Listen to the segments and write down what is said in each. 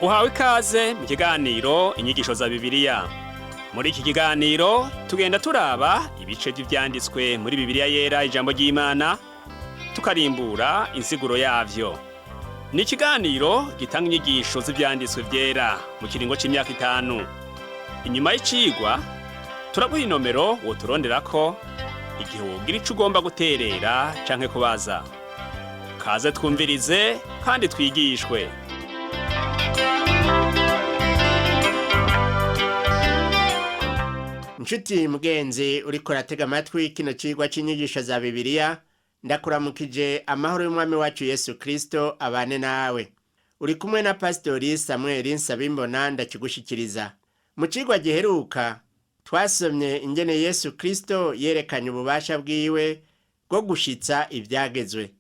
Uhawe ikaze mu kiganiro Inyigisho za Bibiliya. Muri iki kiganiro tugenda turaba ibice by'ivyanditswe muri Bibiliya Yera, ijambo ry'Imana, tukarimbura insiguro yavyo. Ni ikiganiro gitanga inyigisho z'ivyanditswe vyera mu kiringo c'imyaka 5. Inyuma y'icigwa turaguha inomero woturonderako igihe wogira ico ugomba guterera canke kubaza. Kaze twumvirize kandi twigishwe. Nshuti mugenzi uriko uratega amatwi kino cigwa c'inyigisho za Bibiliya, ndakuramukije amahoro y'Umwami wacu Yesu Kristo abane nawe. Uri kumwe na Pasitori Samuel Nsabimbona ndakigushikiriza. Mu cigwa giheruka twasomye ingene Yesu Kristo yerekanye ububasha bwiwe bwo gushitsa ivyagezwe.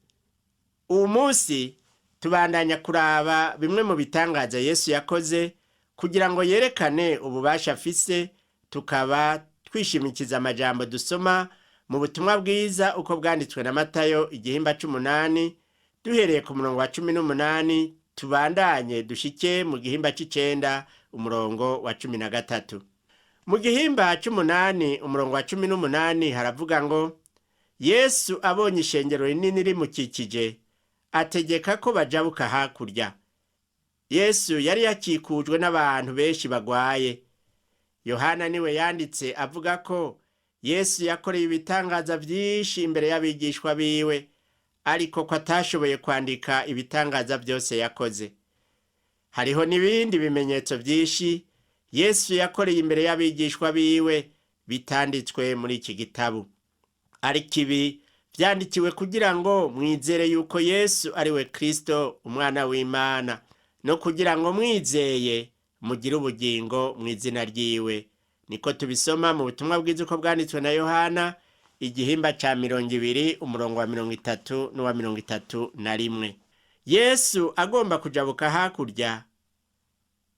Uwu munsi tubandanya kuraba bimwe mu bitangaza Yesu yakoze kugira ngo yerekane ububasha afise, tukaba twishimikiza amajambo dusoma mu butumwa bwiza uko bwanditswe na Matayo igihimba c'umunani, duhereye ku murongo wa 18, tubandanye dushike mu gihimba c'icenda umurongo wa 13. Mu gihimba c'umunani umurongo wa 18 haravuga ngo: Yesu abonye ishengero rinini rimukikije, ategeka ko bajabuka hakurya. Yesu yari yakikujwe n'abantu benshi bagwaye. Yohana niwe yanditse avuga ko Yesu yakoreye ibitangaza vyinshi imbere y'abigishwa biwe, ariko ko atashoboye kwandika ibitangaza vyose yakoze. Hariho n'ibindi bimenyetso vyinshi Yesu yakoreye imbere y'abigishwa biwe bitanditswe muri iki gitabo. Ariko ibi vyandikiwe kugira ngo mwizere yuko Yesu ari we Kristo umwana w'Imana, no kugira ngo mwizeye mugire ubugingo mu izina ryiwe. Niko tubisoma mu butumwa bwiza uko bwanditswe na Yohana igihimba ca 20 umurongo wa 30 n'uwa 31. Yesu agomba kujabuka hakurya,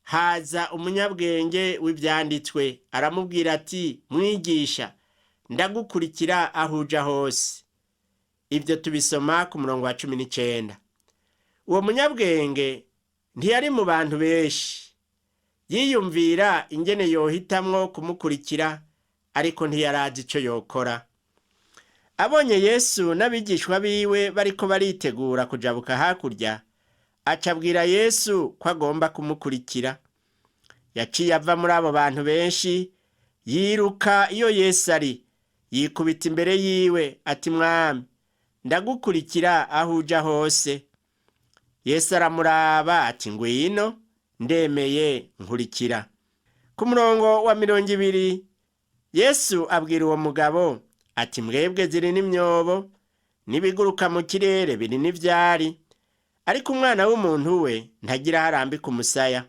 haza umunyabwenge w'ivyanditswe aramubwira ati: "Mwigisha, ndagukurikira aho uja hose." Ivyo tubisoma ku murongo wa 19. Uwo munyabwenge ntiyari mu bantu benshi, yiyumvira ingene yohitamwo kumukurikira, ariko ntiyarazi ico yokora. Abonye Yesu n'abigishwa biwe bariko baritegura kujabuka hakurya, aca abwira Yesu ko agomba kumukurikira. Yaciye ava muri abo bantu benshi, yiruka iyo Yesu ari, yikubita imbere yiwe ati: "Mwami, ndagukurikira aho uja hose." Yesu aramuraba ati: "Ngwino, ndemeye nkurikira." Ku murongo wa 20 Yesu abwira uwo mugabo ati: "Mwebwe ziri n'imyobo, n'ibiguruka mu kirere biri n'ivyari, ariko umwana w'umuntu we ntagira aho arambika umusaya."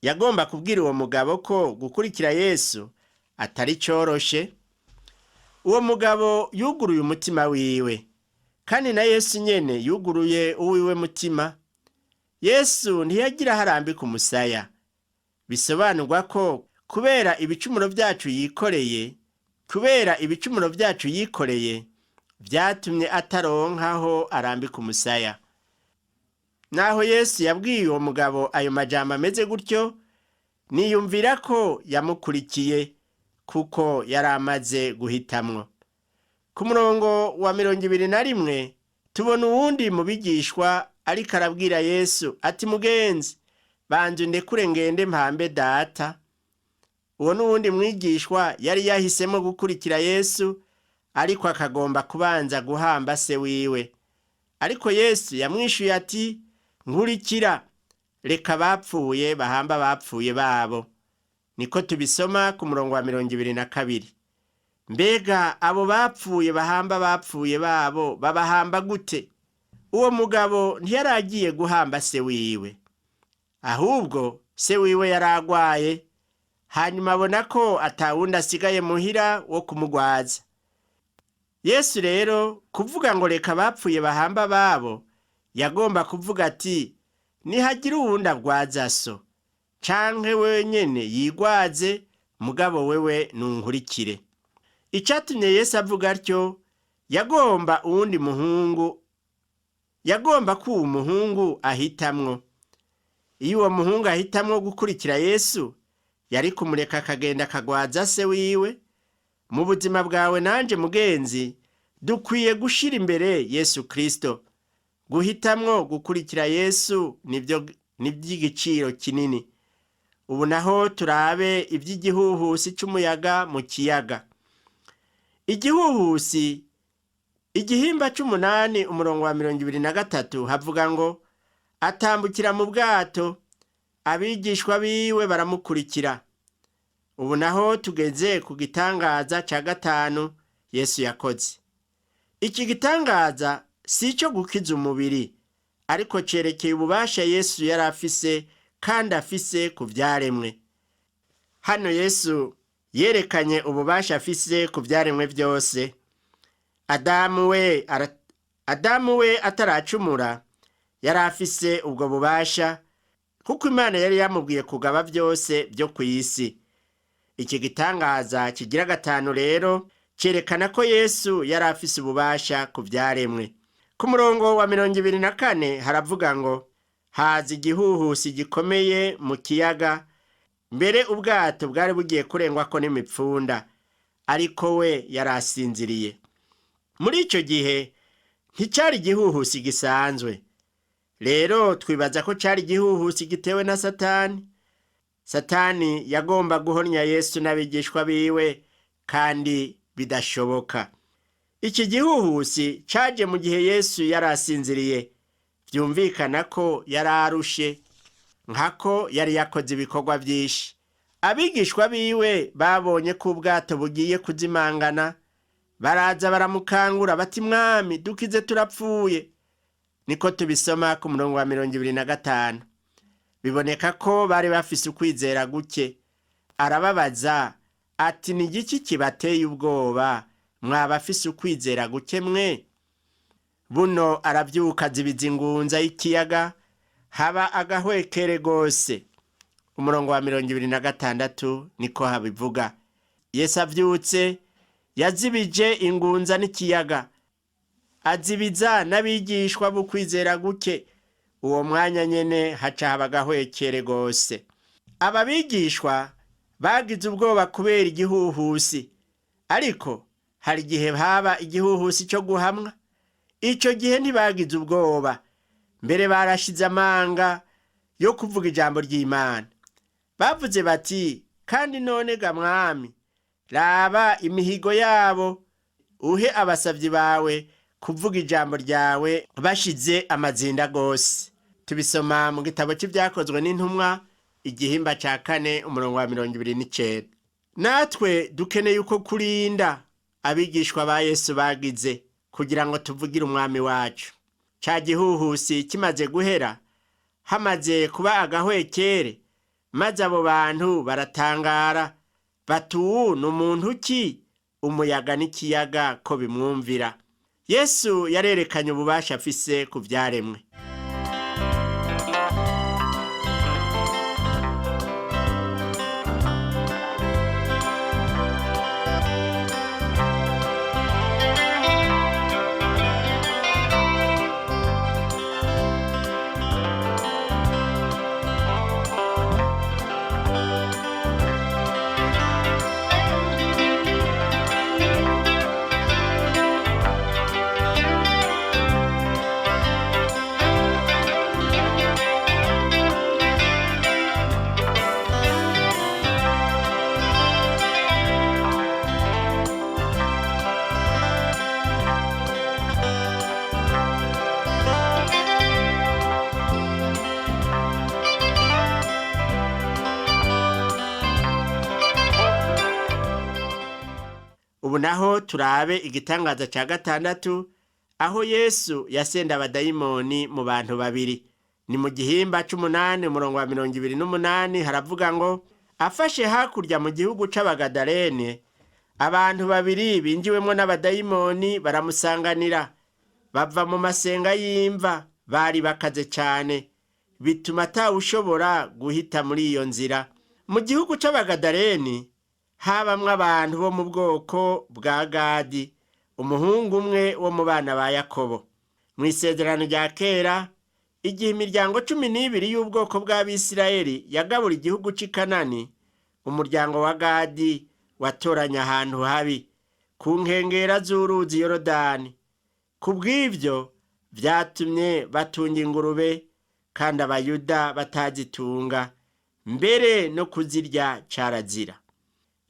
Yagomba kubwira uwo mugabo ko gukurikira Yesu atari coroshe. Uwo mugabo yuguruye umutima wiwe, kandi na Yesu nyene yuguruye uwiwe mutima. Yesu ntiyagira aho arambika umusaya. Bisobanurwa ko kubera ibicumuro vyacu yikoreye, kubera ibicumuro vyacu yikoreye, vyatumye ataronkaho arambika umusaya. Naho Yesu yabwiye uwo mugabo ayo majambo ameze gutyo, niyumvira ko yamukurikiye kuko yari amaze guhitamwo. Ku murongo wa 21 tubona uwundi mu bigishwa ariko arabwira Yesu ati: "Mugenzi, banza undekure ngende mpambe data." Uwo n'uwundi mwigishwa yari yahisemo gukurikira Yesu, ariko akagomba kubanza guhamba se wiwe. Ariko Yesu yamwishuye ati: "Nkurikira, reka abapfuye bahamba abapfuye babo." Niko tubisoma ku murongo wa 22. Mbega abo bapfuye bahamba abapfuye babo babahamba gute? Uwo mugabo ntiyaragiye guhamba se wiwe, ahubwo se wiwe yaragwaye, hanyuma abona ko atawundi asigaye muhira wo kumugwaza. Yesu rero kuvuga ngo reka abapfuye bahamba ababo, yagomba kuvuga ati: "Nihagira uwundi agwaza so, canke wenyene yigwaze, mugabo wewe nunkurikire." Icatumye Yesu avuga atyo, yagomba uwundi muhungu, yagomba ko uwo muhungu ahitamwo. Iyo uwo muhungu ahitamwo gukurikira Yesu, yari kumureka akagenda akagwaza se wiwe. Mu buzima bwawe nanje mugenzi, dukwiye gushira imbere Yesu Kristo. Guhitamwo gukurikira Yesu nibyo n'iby'igiciro kinini. Ubu naho turabe iby'igihuhusi c'umuyaga mu kiyaga. Igihuhusi, igihimba c'umunani umurongo wa 23 havuga ngo: atambukira mu bwato, abigishwa biwe baramukurikira. Ubu naho tugeze ku gitangaza ca gatanu Yesu yakoze. Iki gitangaza si ico gukiza umubiri, ariko cerekeye ububasha Yesu yari afise kandi afise ku vyaremwe. Hano Yesu yerekanye ububasha afise ku vyaremwe vyose. Adamu we ataracumura yari afise ubwo bubasha, kuko Imana yari yamubwiye kugaba vyose vyo kw'isi. Iki gitangaza kigira gatanu rero cerekana ko Yesu yari afise ububasha ku vyaremwe. Ku murongo wa 24 haravuga ngo: haza igihuhusi gikomeye mu kiyaga, mbere ubwato bwari bugiye kurengwako n'imipfunda, ariko we yari asinziriye. Muri ico gihe nticari igihuhusi gisanzwe. Rero twibaza ko cari igihuhusi gitewe na Satani. Satani yagomba guhonya Yesu n'abigishwa biwe, kandi bidashoboka. Iki gihuhusi caje mu gihe Yesu yari asinziriye. Vyumvikana ko yari arushe, nkako yari yakoze ibikorwa vyinshi. Abigishwa biwe babonye ko ubwato bugiye kuzimangana, baraza baramukangura bati: Mwami, dukize turapfuye. Niko tubisoma ku murongo wa 25. Biboneka ko bari bafise ukwizera guke. Arababaza ati: ni igiki kibateye ubwoba, mwaba afise ukwizera guke mwe? Buno aravyuka azibiza ingunza y'ikiyaga, haba agahwekere gose. Umurongo wa 26 niko habivuga. Yesu avyutse yazibije ingunza n'ikiyaga, azibiza n'abigishwa b'ukwizera guke. Uwo mwanya nyene haca haba agahwekere gose. Aba bigishwa bagize ubwoba kubera igihuhusi, ariko hari igihe haba igihuhusi cyo guhamwa. Ico gihe ntibagize ubwoba, mbere barashize amanga yo kuvuga ijambo ry'Imana. Bavuze bati: kandi none ga Mwami, raba imihigo yabo, uhe abasavyi bawe kuvuga ijambo ryawe bashize amazinda gose. Tubisoma mu gitabo c'Ivyakozwe n'Intumwa, igihimba ca 4 umurongo wa 29. Natwe dukeneye uko kurinda abigishwa ba Yesu bagize kugira ngo tuvugire Umwami wacu. Ca gihuhusi kimaze guhera, hamaze kuba agahwekere, maze abo bantu baratangara bati: uwu ni umuntu ki, umuyaga n'ikiyaga ko bimwumvira? Yesu yarerekanye ububasha afise ku vyaremwe. Ubu naho turabe igitangaza ca gatandatu, aho Yesu yasenda abadayimoni mu bantu babiri. Ni mu gihimba c'umunani umurongo wa 28 haravuga ngo: afashe hakurya mu gihugu c'Abagadarene, abantu babiri binjiwemwo n'abadayimoni baramusanganira, bava mu masenga y'imva, bari bakaze cane, bituma atawushobora guhita muri iyo nzira. Mu gihugu c'Abagadareni habamwo abantu bo mu bwoko bwa Gadi, umuhungu umwe wo mu bana ba Yakobo. Mw'isezerano rya kera, Igihe imiryango 12 y'ubwoko bw'Abisirayeli yagabura igihugu c'i Kanani, umuryango wa Gadi watoranya ahantu habi ku nkengera z'uruzi Yorodani. Ku bw'ivyo vyatumye batunga ingurube, kandi Abayuda batazitunga, mbere no kuzirya carazira.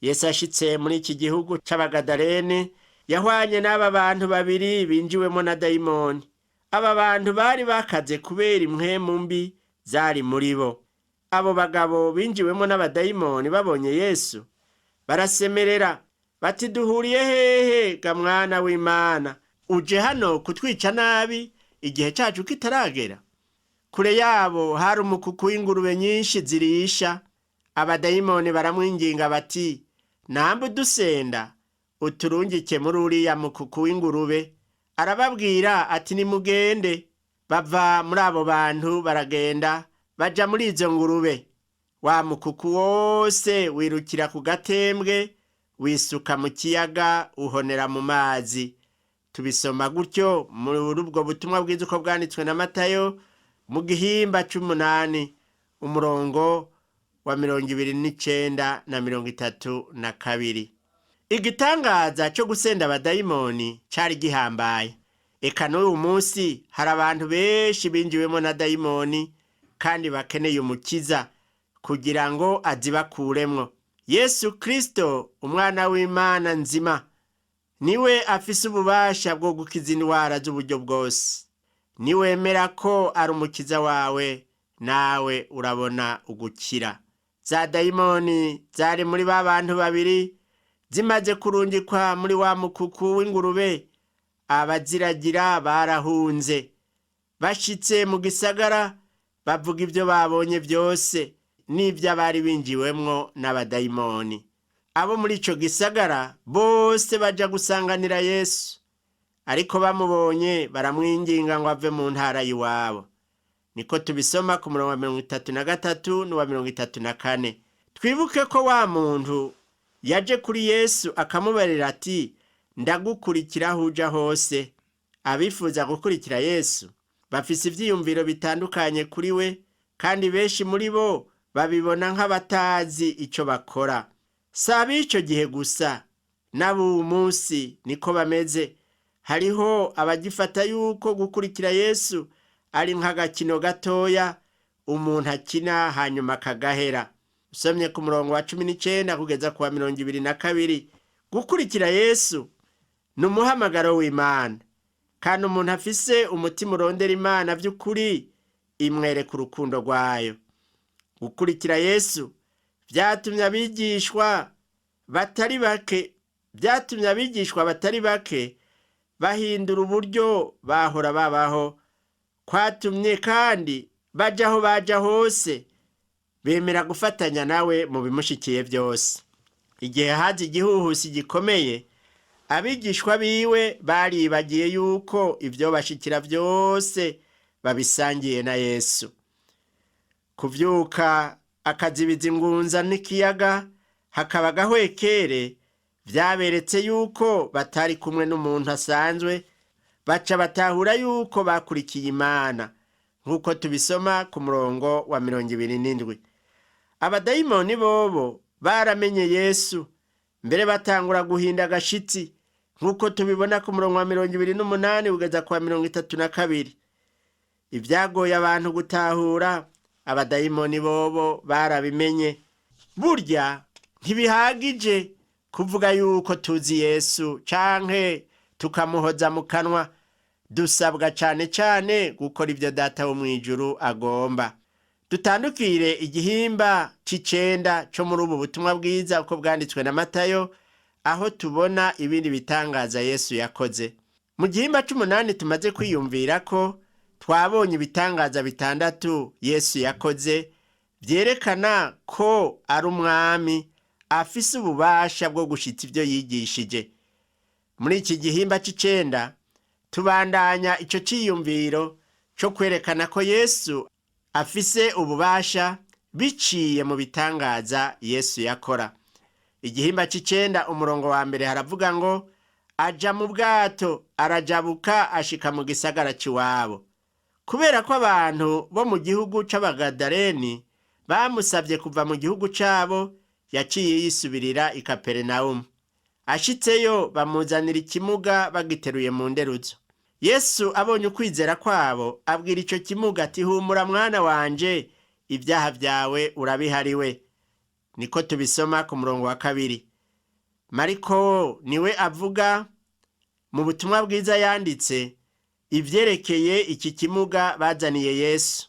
Yesu ashitse muri iki gihugu c'Abagadarene, yahwanye n'aba bantu babiri binjiwemo na dayimoni. Aba bantu bari bakaze kubera impwemu mbi zari muri bo. Abo bagabo binjiwemo n'abadayimoni babonye Yesu barasemerera bati: "Duhuriye hehe ga mwana w'Imana? Uje hano kutwica nabi igihe cacu kitaragera?" Kure yabo hari umukuku w'ingurube nyinshi zirisha. Abadayimoni baramwinginga bati: "Namba udusenda, uturungike muri uriya mukuku w'ingurube." Arababwira ati: "Nimugende." Bava muri abo bantu baragenda baja muri izo ngurube. Wa mukuku wose wirukira ku gatembwe, wisuka mu kiyaga, uhonera mu mazi. Tubisoma gutyo muri ubwo butumwa bwiza uko bwanditswe na Matayo mu gihimba c'umunani, umurongo wa 29 na 32. Igitangaza cyo gusenda abadayimoni cari gihambaye. Eka n'uyu munsi hari abantu benshi binjiwemo na dayimoni kandi bakeneye umukiza kugira ngo azibakuremwo. Yesu Kristo, umwana w'Imana nzima, niwe afise ububasha bwo gukiza indwara z'uburyo bwose. Niwemera ko ari umukiza wawe, nawe urabona ugukira. Za dayimoni zari muri ba bantu babiri zimaze kurungikwa muri wa mukuku w'ingurube, abaziragira barahunze. Bashitse mu gisagara bavuga ibyo babonye byose n'ibyo abari binjiwemwo n'abadayimoni. Abo muri ico gisagara bose baja gusanganira Yesu, ariko bamubonye baramwinginga ngo ave mu ntara y'iwabo. Niko tubisoma ku murongo wa 33 n'uwa 34. Twibuke ko wa muntu yaje kuri Yesu akamubarira ati: "Ndagukurikira aho uja hose." Abifuza gukurikira Yesu bafise ivyiyumviro bitandukanye kuri we, kandi benshi muri bo babibona nk'abatazi ico bakora. Si ab'ico gihe gusa, n'ab'uwu munsi niko bameze. Hariho abagifata yuko gukurikira Yesu ari nk'agakino gatoya umuntu akina hanyuma akagahera. Usomye ku murongo wa 19 kugeza ku wa 22, gukurikira Yesu ni umuhamagaro w'Imana, kandi umuntu afise umutima urondera Imana vy'ukuri imwereka urukundo rwayo. Gukurikira Yesu vyatumye abigishwa batari bake vyatumye abigishwa batari bake bahindura uburyo bahora babaho. Kwatumye kandi baja aho baja hose bemera gufatanya nawe mu bimushikiye byose. Igihe haza igihuhusi gikomeye, abigishwa biwe baribagiye yuko ibyo bashikira byose babisangiye na Yesu. Kuvyuka akazibiza ingunza n'ikiyaga hakaba agahwekere, vyaberetse yuko batari kumwe n'umuntu asanzwe, baca batahura yuko bakurikiye Imana, nk'uko tubisoma ku murongo wa 27. Abadayimoni bobo baramenye Yesu, mbere batangura guhinda agashitsi, nk'uko tubibona ku murongo wa 28 kugeza ku wa 32. Ibyagoye abantu gutahura, abadayimoni bobo barabimenye. Burya ntibihagije kuvuga yuko tuzi Yesu canke tukamuhoza mu kanwa. Dusabwa cane cane gukora ibyo Data wo mw'ijuru agomba. Dutandukire igihimba c'icenda co muri ubu butumwa bwiza uko bwanditswe na Matayo, aho tubona ibindi bitangaza Yesu yakoze. Mu gihimba c'umunani tumaze kwiyumvira ko twabonye ibitangaza bitandatu Yesu yakoze vyerekana ko ari umwami afise ububasha bwo gushitsa ivyo yigishije. Muri iki gihimba c'icenda tubandanya ico ciyumviro co kwerekana ko Yesu afise ububasha biciye mu bitangaza Yesu yakora. Igihimba c'icenda umurongo wa mbere haravuga ngo: "Aja mu bwato, arajabuka, ashika mu gisagara c'iwabo." Kubera ko abantu bo mu gihugu c'Abagadareni bamusabye kuva mu gihugu cabo, yaciye yisubirira i Kaperinawumu. Ashitseyo bamuzanira ikimuga bagiteruye mu nderuzo. Yesu abonye ukwizera kwabo, abwira ico kimuga ati: "Humura mwana wanje, ibyaha byawe urabihariwe." Niko tubisoma ku murongo wa 2. Mariko niwe avuga mu butumwa bwiza yanditse ivyerekeye iki kimuga bazaniye Yesu.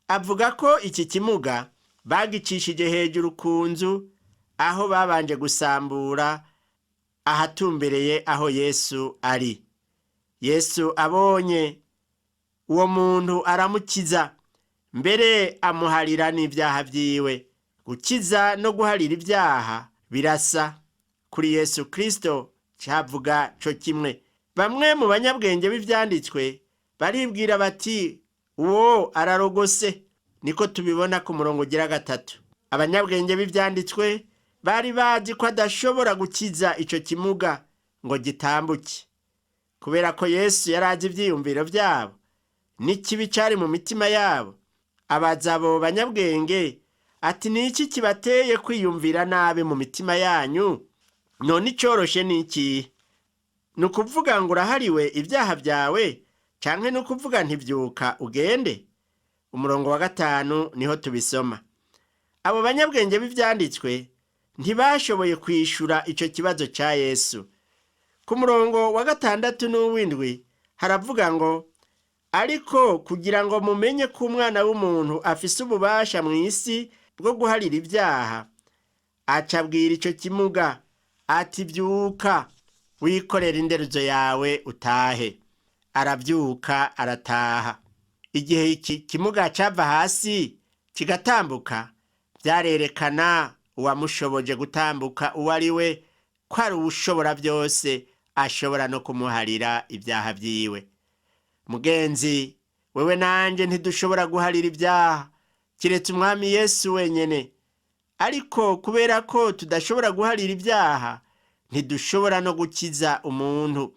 Avuga ko iki kimuga bagicishije hejuru ku nzu, aho babanje gusambura ahatumbereye aho Yesu ari. Yesu abonye uwo muntu aramukiza, mbere amuharira n'ibyaha vyiwe. Gukiza no guharira ibyaha birasa kuri Yesu Kristo, cyavuga co kimwe. Bamwe mu banyabwenge b'ivyanditswe baribwira bati: "Uwo ararogose." Niko tubibona ku murongo ugira 3. Abanyabwenge b'ivyanditswe bari bazi ko adashobora gukiza ico kimuga ngo gitambuke. Kubera ko Yesu yari azi ivyiyumviro vyabo n'ikibi cari mu mitima yabo, abaza abo banyabwenge ati: "Ni iki kibateye kwiyumvira nabi mu mitima yanyu? None icoroshe ni ikihe? Ni ukuvuga ngo urahariwe ibyaha byawe, canke ni ukuvuga ntibyuka ugende?" Umurongo wa 5 niho tubisoma. Abo banyabwenge b'ivyanditswe ntibashoboye kwishura ico kibazo ca Yesu. Ku murongo wa 6 n'uw'indwi haravuga ngo: "Ariko kugira ngo mumenye ko Umwana w'umuntu afise ububasha mu isi bwo guharira ibyaha," aca abwira ico kimuga ati: "Byuka, wikorera inderuzo yawe utahe." Arabyuka arataha. Igihe iki kimuga cava hasi kigatambuka, byarerekana uwamushoboje gutambuka uwo ari we, ko ari uwushobora byose, ashobora no kumuharira ibyaha vyiwe. Mugenzi wewe nanje ntidushobora guharira ibyaha kiretse Umwami Yesu wenyene. Ariko kubera ko tudashobora guharira ibyaha, ntidushobora no gukiza umuntu.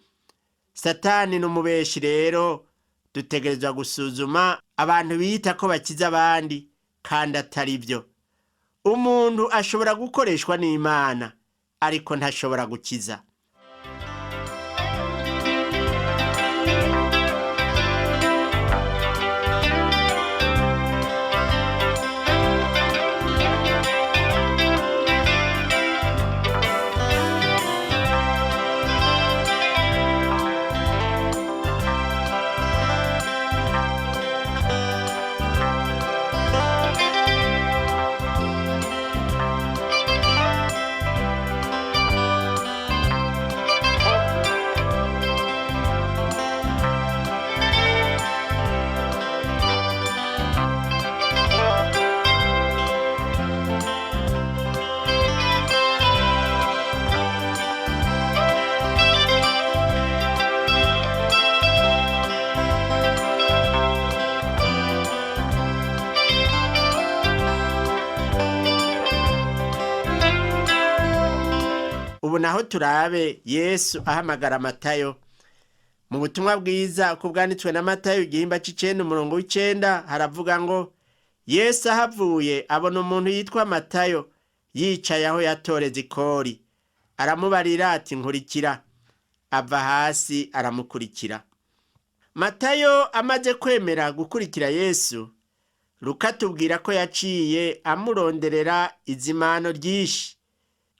Satani n'umubeshi. Rero dutegerezwa gusuzuma abantu biyita ko bakiza abandi kandi atari byo. Umuntu ashobora gukoreshwa n'Imana, ariko ntashobora gukiza. Ubu naho turabe Yesu ahamagara Matayo. Mu butumwa bwiza uko bwanditswe na Matayo, igihimba c'icenda umurongo w'icenda, haravuga ngo: "Yesu ahavuye abona umuntu yitwa Matayo yicaye aho yatoreza ikori, aramubarira ati: 'Nkurikira.' Ava hasi aramukurikira." Matayo amaze kwemera gukurikira Yesu, Luka tubwira ko yaciye amuronderera izimano ryinshi,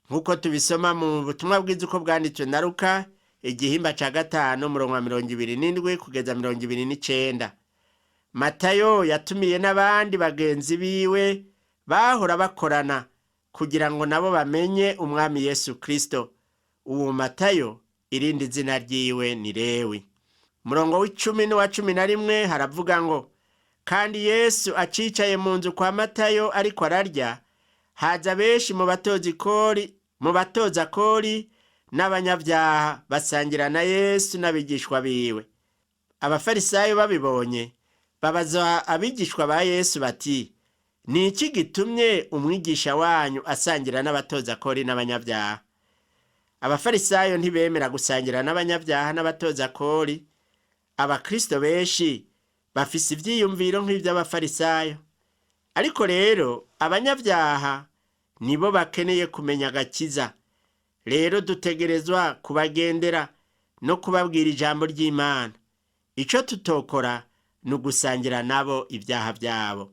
nk'uko tubisoma mu butumwa bwiza uko bwanditswe na Luka, igihimba ca 5 umurongo wa 27 kugeza 29. Matayo yatumiye n'abandi bagenzi biwe bahora bakorana kugira ngo nabo bamenye Umwami Yesu Kristo. Uwo Matayo irindi zina ryiwe ni Lewi. Umurongo w'icumi n'uwa 11 haravuga ngo: "Kandi Yesu acicaye mu nzu kwa Matayo ariko ararya, haza benshi mu batoza ikori, mu batoza kori n'abanyabyaha, basangira na Yesu n'abigishwa biwe. Abafarisayo babibonye babaza abigishwa ba Yesu bati: 'Ni iki gitumye umwigisha wanyu asangira n'abatoza kori n'abanyabyaha?'" Abafarisayo ntibemera gusangira n'abanyabyaha n'abatoza kori. Abakristo benshi Bafise ivyiyumviro nk'ivy'abafarisayo. Ariko rero abanyabyaha nibo bakeneye kumenya agakiza. Rero dutegerezwa kubagendera no kubabwira ijambo ry'Imana. Ico tutokora ni ugusangira nabo ibyaha byabo.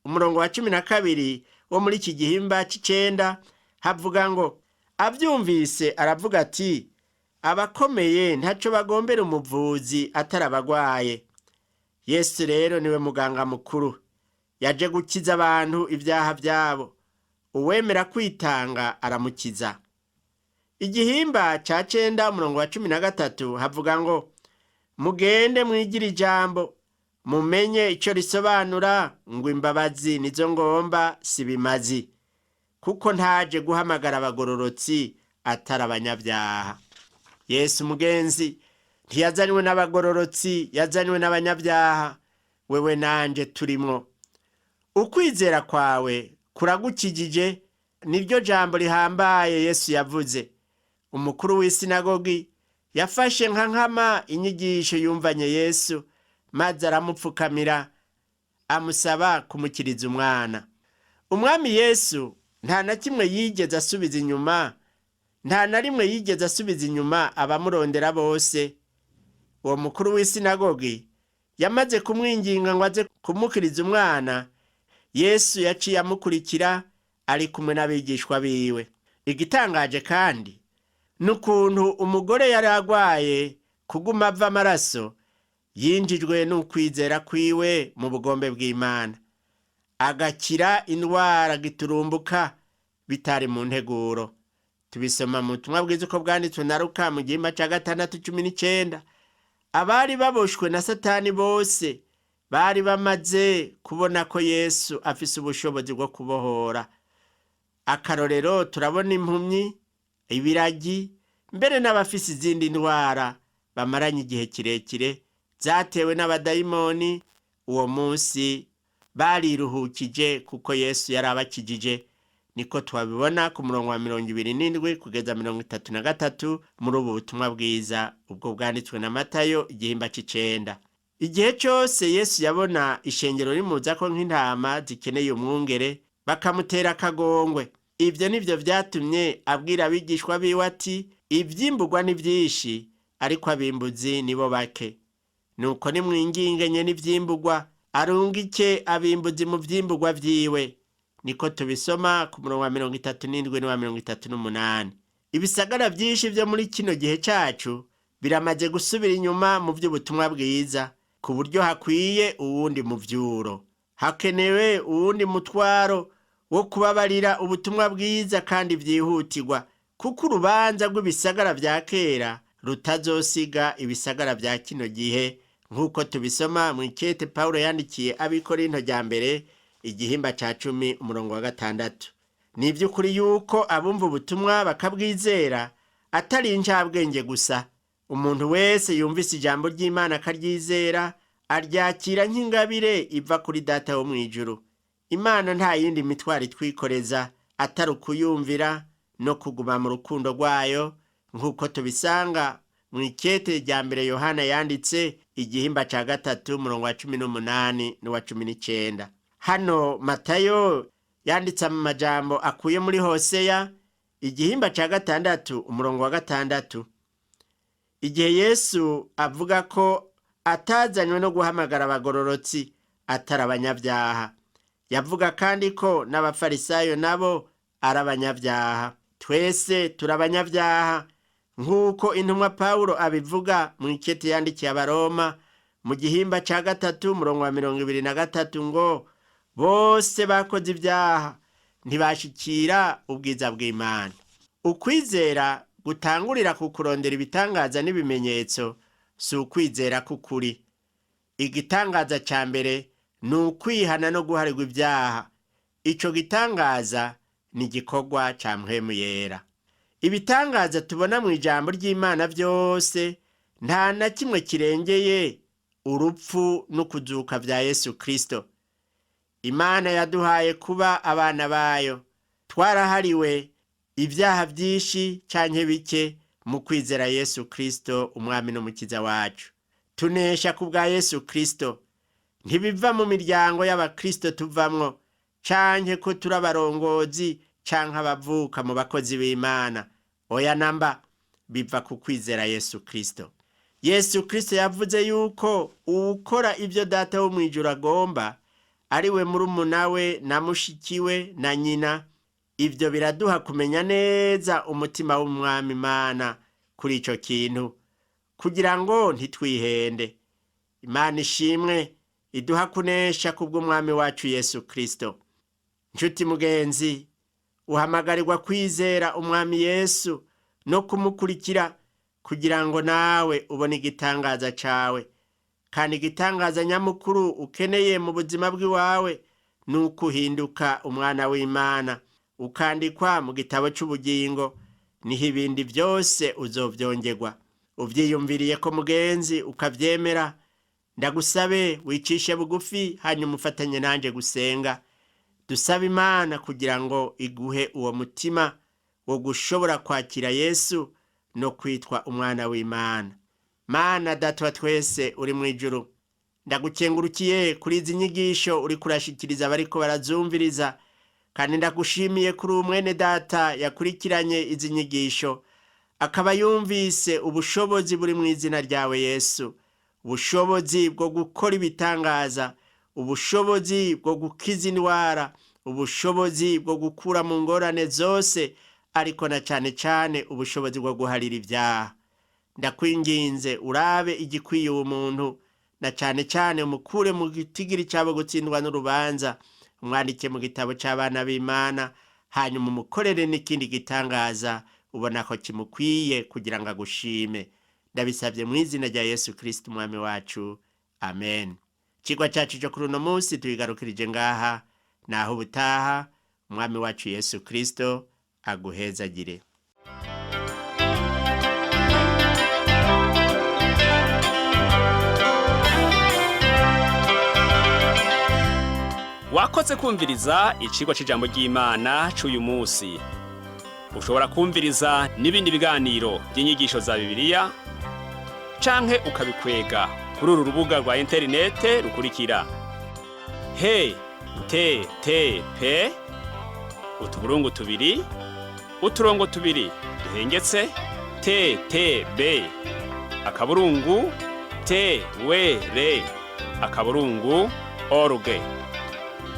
Umurongo wa 12 wo muri iki gihimba c'icenda havuga ngo: avyumvise aravuga ati: abakomeye ntaco bagombera umuvuzi atari abagwaye. Yesu rero niwe muganga mukuru, yaje gukiza abantu ibyaha byabo. Uwemera kwitanga aramukiza. Igihimba ca cenda umurongo wa 13 havuga ngo: mugende mwigire ijambo, mumenye ico risobanura, ngo imbabazi nizo ngomba si bimazi, kuko ntaje guhamagara abagororotsi atari abanyabyaha. Yesu mugenzi ntiyazanywe n'abagororotsi, yazanywe n'abanyabyaha. Wewe nanje turimwo. Ukwizera kwawe kuragukijije, niryo jambo rihambaye Yesu yavuze. Umukuru w'isinagogi yafashe nka nkama inyigisho yumvanye Yesu, maze aramupfukamira amusaba kumukiriza umwana. Umwami Yesu nta na kimwe yigeze asubiza inyuma, nta na rimwe yigeze asubiza inyuma abamurondera bose. Uwo mukuru w'isinagogi yamaze kumwinginga ngo aze kumukiriza umwana, Yesu yaciye amukurikira ari kumwe n'abigishwa biwe. Igitangaje kandi ni ukuntu umugore yari agwaye kuguma ava amaraso yinjijwe n'ukwizera kwiwe mu bugombe bw'Imana, agakira indwara giturumbuka bitari mu nteguro. Tubisoma mu butumwa bwiza uko bwanditswe na Luka mu gihimba ca 6:19. Abari baboshwe na Satani bose bari bamaze kubona ko Yesu afise ubushobozi bwo kubohora. Akarorero, turabona impumyi, ibiragi, mbere n'abafise izindi ndwara bamaranye igihe kirekire zatewe n'abadayimoni. Uwo munsi bariruhukije kuko Yesu yari abakijije. Niko twabibona ku murongo wa 27 kugeza 33 muri ubu butumwa bwiza ubwo bwanditswe na Matayo igihimba c'icenda. Igihe cose Yesu yabona ishengero rimuzako nk'intama zikeneye umwungere, bakamutera akagongwe. Ivyo nivyo vyatumye abwira abigishwa biwe ati: ivyimburwa ni vyinshi, ariko abimbuzi nibo bake. Nuko nimwingingenye n'ivyimburwa, arungike abimbuzi mu vyimburwa vyiwe. Niko tubisoma ku murongo wa 37 n'uwa 38. Ibisagara vyinshi vyo muri kino gihe cacu biramaze gusubira inyuma mu vy'ubutumwa bwiza, ku buryo hakwiye uwundi muvyuro. Hakenewe uwundi mutwaro wo kubabarira ubutumwa bwiza kandi vyihutirwa, kuko urubanza rw'ibisagara vya kera rutazosiga ibisagara vya kino gihe, nk'uko tubisoma mw'ikete Pawulo yandikiye ab'Ikorinto rya mbere igihimba ca 10 umurongo wa 6. Ni ivy'ukuri yuko abumva ubutumwa bakabwizera atari incabwenge gusa. Umuntu wese yumvise ijambo ry'Imana akaryizera aryakira nk'ingabire iva kuri Data wo mw'ijuru. Imana nta yindi mitwaro itwikoreza atari ukuyumvira no kuguma mu rukundo rwayo, nk'uko tubisanga mw'ikete rya mbere Yohana yanditse igihimba ca 3 umurongo wa 18 n'uwa 19. Hano Matayo yanditse amajambo akuye muri Hoseya igihimba ca 6 umurongo wa 6. Igihe Yesu avuga ko atazanywe no guhamagara abagororotsi atari abanyabyaha, yavuga kandi ko n'abafarisayo nabo ari abanyabyaha. Twese turi abanyabyaha, nk'uko intumwa Pawulo abivuga mu ikete yandikiye Abaroma mu gihimba ca 3 umurongo wa 23 ngo: bose bakoze ibyaha ntibashikira ubwiza bw'Imana. Ukwizera gutangurira ku kurondera ibitangaza n'ibimenyetso si ukwizera k'ukuri. Igitangaza ca mbere ni ukwihana no guharirwa ibyaha. Ico gitangaza ni igikorwa ca Mpwemu Yera. Ibitangaza tubona mu ijambo ry'Imana vyose nta na kimwe kirengeye urupfu n'ukuzuka vya Yesu Kristo. Imana yaduhaye kuba abana bayo. Twarahariwe ibyaha vyinshi canke bike mu kwizera Yesu Kristo umwami n'umukiza wacu. Tunesha ku bwa Yesu Kristo. Ntibiva mu miryango y'abakristo tuvamwo, canke ko turi abarongozi canke abavuka mu bakozi b'Imana. Oya namba, biva ku kwizera Yesu Kristo. Yesu Kristo yavuze yuko uwukora ibyo Data wo mw'ijuru agomba ari we murumuna we na mushiki we na nyina. Ibyo biraduha kumenya neza umutima w'Umwami Imana kuri ico kintu, kugira ngo ntitwihende. Imana ishimwe iduha kunesha kubw'Umwami wacu Yesu Kristo. Nshuti mugenzi, uhamagarirwa kwizera Umwami Yesu no kumukurikira kugira ngo nawe ubone igitangaza cawe. Kandi igitangaza nyamukuru ukeneye mu buzima bw'iwawe ni ukuhinduka umwana w'Imana, ukandikwa mu gitabo c'ubugingo, niho ibindi byose uzovyongerwa. Uvyiyumviriye ko mugenzi ukavyemera, ndagusabe wicishe bugufi, hanyuma ufatanye nanje gusenga. Dusabe Imana kugira ngo iguhe uwo mutima wo gushobora kwakira Yesu no kwitwa umwana w'Imana. Mana Data wa twese uri mu ijuru, ndagukengurukiye kuri izi nyigisho uriko urashikiriza abariko barazumviriza, kandi ndagushimiye kuri umwene data yakurikiranye izi nyigisho, akaba yumvise ubushobozi buri mu izina ryawe Yesu, ubushobozi bwo gukora ibitangaza, ubushobozi bwo gukiza indwara, ubushobozi bwo gukura mu ngorane zose, ariko na cane cane ubushobozi bwo guharira ibyaha. Ndakwinginze urabe igikwiye uwo muntu, na cane cane umukure mu gitigiri cabo gutsindwa n'urubanza, umwandike mu gitabo c'abana b'Imana, hanyuma umukorere n'ikindi gitangaza ubona ko kimukwiye kugira ngo agushime. Ndabisabye mu izina rya Yesu Kristo Umwami wacu, amen. Icigwa cacu co kuri uno munsi tubigarukirije ngaha, naho ubutaha. Umwami wacu Yesu Kristo aguhezagire. Wakoze kumviriza icigwa c'ijambo ry'Imana c'uyu munsi. Ushobora kumviriza n'ibindi biganiro by'inyigisho za Bibiliya canke ukabikwega kuri uru rubuga rwa interinete rukurikira: he te te p utuburungu tubiri uturongo tubiri duhengetse t t b akaburungu t w r akaburungu org.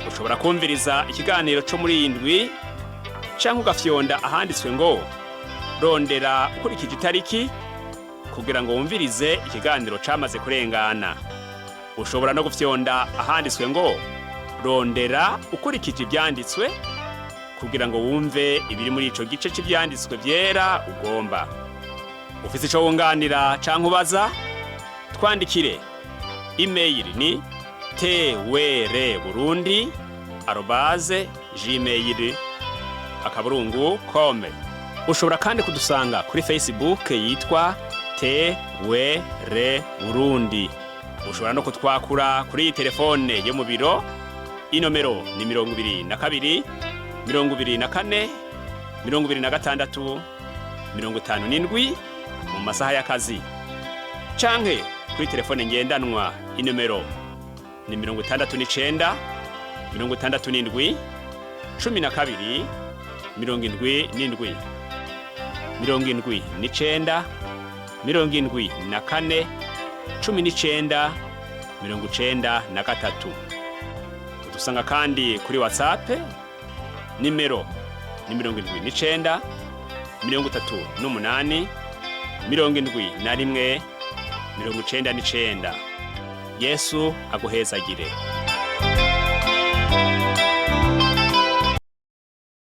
Ushobora kumviriza ikiganiro cyo muri iyi ndwi canke ugafyonda ahanditswe ngo rondera ukurikije itariki kugira ngo wumvirize ikiganiro camaze kurengana. Ushobora no gufyonda ahanditswe ngo rondera ukurikije ivyanditswe kugira ngo wumve ibiri muri ico gice c'ivyanditswe vyera ugomba. Ufise ico wunganira canke ubaza, twandikire. Email ni twrburundi@gmail.com. Ushobora kandi kudusanga kuri Facebook yitwa TWR Burundi. Ushobora no kutwakura kuri iyi telefone yo mu biro, inomero ni 22 24 26 57 mu masaha y'akazi, canke kuri telefone ngendanwa, inomero ni 69 67 12 77 79 74 19 93. Udusanga kandi kuri WhatsApp, nimero ni 79 38 71 99. Yesu aguhezagire.